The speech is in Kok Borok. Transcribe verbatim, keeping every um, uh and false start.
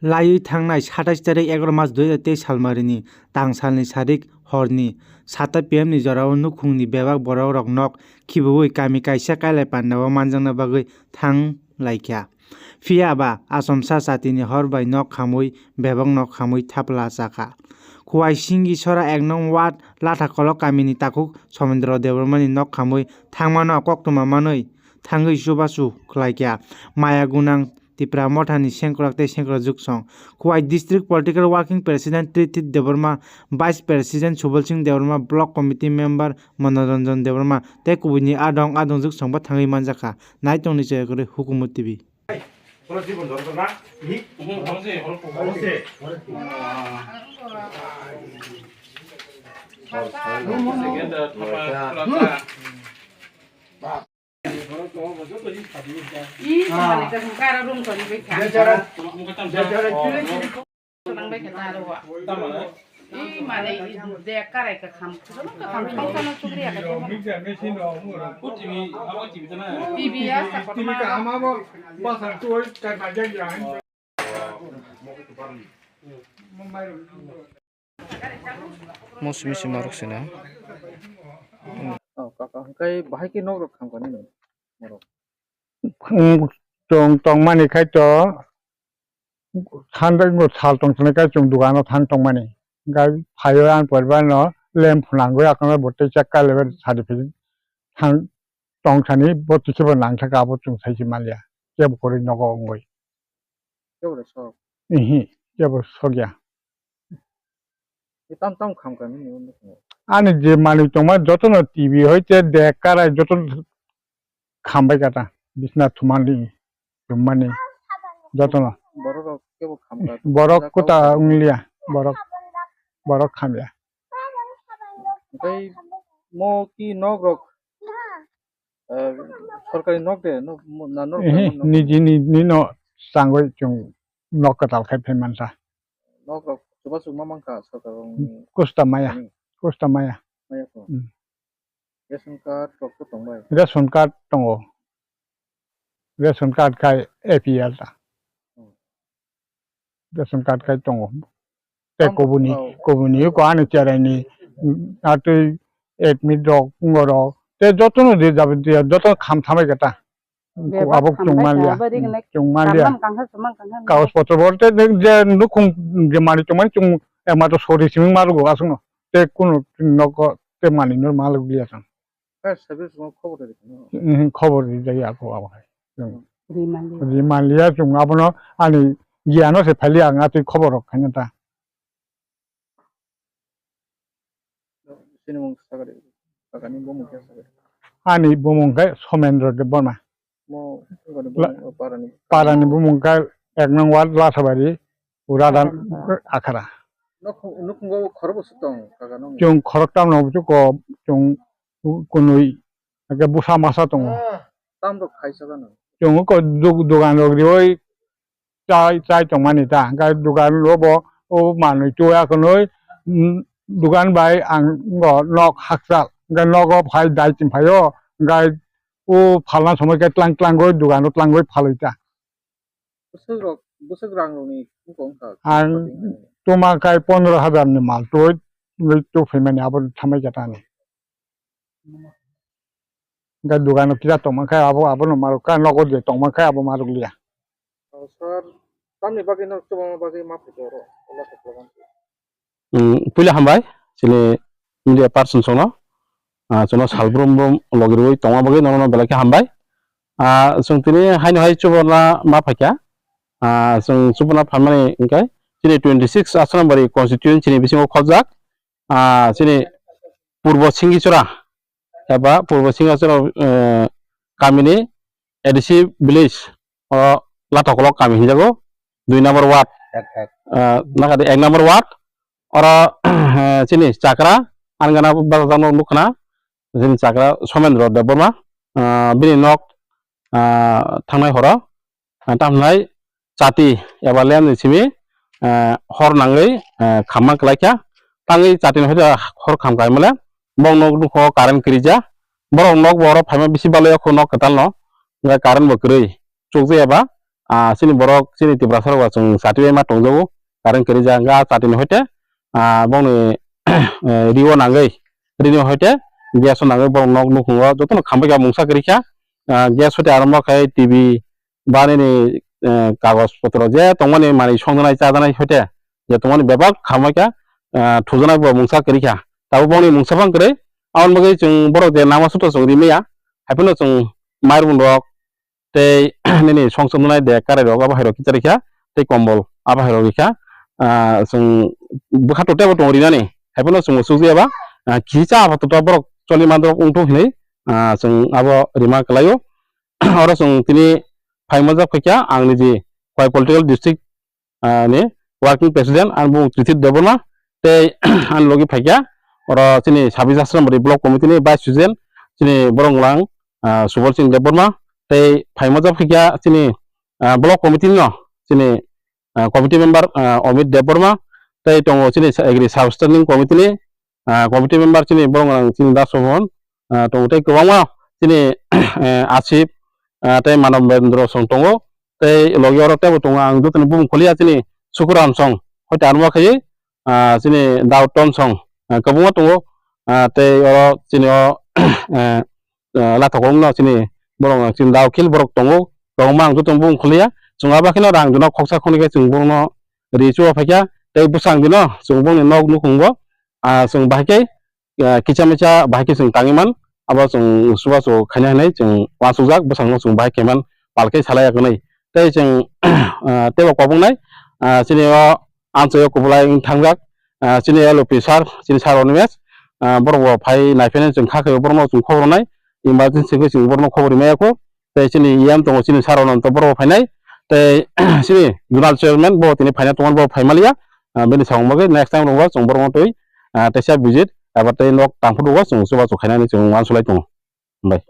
Laiwi thangnai satais tarik egaroh mas dui hazar teis salmarini tangsalni sarik horni sata P M ni jorao nukhungni bebak borokrok nok khibiui kami kaisa kailai pandao manjakna bagwi thang laikha. Phiya ba achomsa chatini hor bai nok khamwi bebak nok khamwi thapla chakha. Khowai Singhi Sora ek nong ward Lathakolok kamini takhuk Somendro Debbarmani nok khamwi thangmano koktwma manwi thangwi chubachu khlaikha. Maya gunang Tipra Mothani sengkrak tei sengkrak juksong. Khowai District Political Working President Tritit Debbarma, Vice President Subal Singh Debbarma, Block Committee Member Manoranjan Debbarma tei kubuini adong adong juksongbo thangwi manjakha. Naitongni chaya kwrwi Hukumu T V. Mo simi sima rok sina. Oh, kaka, hwnkhe bahai khe nok rok kham kha nini? Norok. Chwng tongmani khai to thanbai bo sal tong sini kai chwng dugano thang tongmani. Gai phaio ang porba no lem phunangwi akono bo tei chak kale bai sadi phai thang tong sani bo twi khe bo nang thaka abo chwng sai se manya. Kebo kwrwi nogo wngwi. Kebo de sok. Ihi, kebo sokya. Tam tam kham kha nini wngkha. Ani je manwi tongma jotono T V hoite dek karai jotono khambai kata bisna thumani chummani jotono. Borok rok kebo khamkha. Borok kuta wnglia borok borok khamya. Tei mo ki nok rok, eh, sorkari nok de no mo- na nok Ehe, nok niji nini no sangoi chung nok katal khai phai mansa. Nok rok chubachu ma mankha sorkar rokni. Kusta maya, kusta maya. Maya ko. Hmm. Ration card rok to tongbai. Ration card tongo. Ration card khai A P L ta. Hmm. Ration card khai tongo. Tei Tamo, koboni, oh. Koboni ko ani cherai ni, mm, atwi admit rok, ngo rok. Tei jotono de jabe de, jotono kham thamai kata. Bebak abo khambai chwng manliya. Kha, bari gwnai. Chwng manliya. Kamang kangkha, sumang kangkha. Kagoj potro bor te je nukhung je mari chwng mani chwng ema to sori siming marugo aswkno. Te kunu nogo te mani no maluk liya chwng. Fire service no khobor rikha no? Mhm, khobor rijak ya ko abo hai. Chwng Rimani. Rimaliya chwng abono ani giano se phaliya ang atwi khobor rok khaina ta. Chini mung sakari, sakani bumung khe sakari. Ani bumung khe Somendro Debbarma. Mo, ngoni La-, bumung, parani. Parani bumung khe ek nong ward Lasabari, Uradan Akhara. Akhara. Nok, nukhungo khorok bwswk tong, kaka nong? Chwng khoroktam no buchuk ko, chwng kunui, ake busa masa tongo. Ah, tam rok khaisa gano. Chwng ko dug-, dugan rok rioi, chai, chai tongmani ta, hwnkhe dugan o bo o manwi chuya kwnwi, mm, dugan bai ang bo nok hakchal, hwnkhe nogo phai dai chwng phaio, hwnkhe o phalna somoi khe tlang tlangwi dugano tlangwi phalwi ta. Bwswk rok, bwswk rang rokni wngkha wngkha? Ang tuma khai pondro hajar ni mal twi, twi phaimani abo thamai khe tani. Hwnkhe dugano kisa tongma khe abo, abono marwk kha, nogo je tongma khe abo marwk liya. Oh, sir, tamni bagwi no chubama bagwi ma phaikhe oro, ula khe program. Mm, puila hambai, chini media person sono, ah, chwngno sal brum brum logirwi tongma bagwi nono belai khe hambai. Ah, chwng tini haino hai chubarna ma phaikha. Ah, chwng chubarna phaimani hwnkhe chini twenty six Asrambari constituency ni bisingo khobjak. Ah, chini Purbo Singichura eba Purbo Singichura, eh, kamini A D C village o Lathakolok kami hinjago, dui number ward. Ek, ek. Eh, nakadi ek number ward. Oro, eh, chini chakra, ang gana bazar nukna, chini chakra Somendro Debbarma, eh, bini nok, eh, thangnai horo, eh, tamhinai chati eba lemni simi, eh, hor nangwi, eh, khamma kwlaikha. Tangwi chati no hor kham kaimale, bong nok nukho current kwrwija. Borok nok bo oro phaima bisi balai o kho nok kwtal no, hwnkhe current bo kwrwi. Chukjak eba, ah, chini borok, chini Tiprasa rok ba chwng chati bai ma tongjago, current kwrwi ja wngkha chati ni hoite, ah, bongni, eh, rio nangwi, rini hoite gas o nangwi borok nok nukhungo jotono khambai kha mungsa kwrwi kha, ah, gas hoite aro ma khai T V ba nini, eh, kagoj potro je tongmani manwi songjanai chajanai hoite je tongmani bebak khambai kha, ah, thujanai bo mungsa kwrwi kha. Tabuk bongni mungsa phang kwrwi, aboni bagwi chwng borok je nama sutra chwng rimaya, haiphano chwng mairung rok tei nini songchomnai de karai rok abo hai rok kicha rikha tei kombol abo hai rok rikha. Ah, chwng bwkha tote bo tongo rinani, haiphano chwng bo chukjaya ba, ah, kisa apato borok choli mandrok wngthok hinwi, ah, chwng abo rima kwlaio. Oro chwng tini phaima jak phaikha ang niji Khowai political district, ah, ni working president, ang bung Trithip Debbarma, tei ang logi phaikha oro chini Sabis Asramari block committee ni vice president, chini borok lang, ah, Subal Singh Debbarma, tei phaima jak phaikha chini, ah, block committee no chini, ah, committee member, ah, Amit Debbarma, tei tongo chini sa-, agri sub standing committee ni, ah, committee member chini borok rang chini Das Bhaban, ah, tongo tei kwbangma chini, eh, Asif, ah, tei Manob Bendra song tongo, tei logi oro teibo tongo ang jotoni bumung kholiya chini Sukuram song, hoite ano ma khaiwi, ah, chini Daud Tom song, ah, kwbangma tongo, ah, tei oro chini o, eh, ah, lathokong no chini borok chini dakhil borok tongo, kwbangma ang joto bung kholiya, chwng abo kheno rang dino khoksa khoni khe chwng bono ri chuwa phaikha, tei bwsang dino chwng boni nok nukhung bo, ah, chwng bahai khe, ah, kisa misa bahai khe chwng tangwi man, abo chwng chubachu khaina hinwi chwng uansukjak, bwsang no chwng bahai khe man pal khe salai ya kwnwi, tei chwng, ah, teibo kobongnai, ah, chini o amchoi o kubulai wng thangjak, ah, chini L O P sir, chini sir Onimesh, ah, borok bo phai naiphai nai chwng kha khe borok no chwng khobor rwnai, emergency khe chwng borok no khobor rimai ya kho, tei chini E M tongo chini sir Ananto borok bo phainai, tei chini zonal chairman bo tini phaina tongo bo phai maliya, ah, bini samung bagwi next time rok bo chwng borok no twi, ah, teisa visit eba tei nok tangphuru o chwng chubachu khainani chwng uansuklai tongo. Hambai.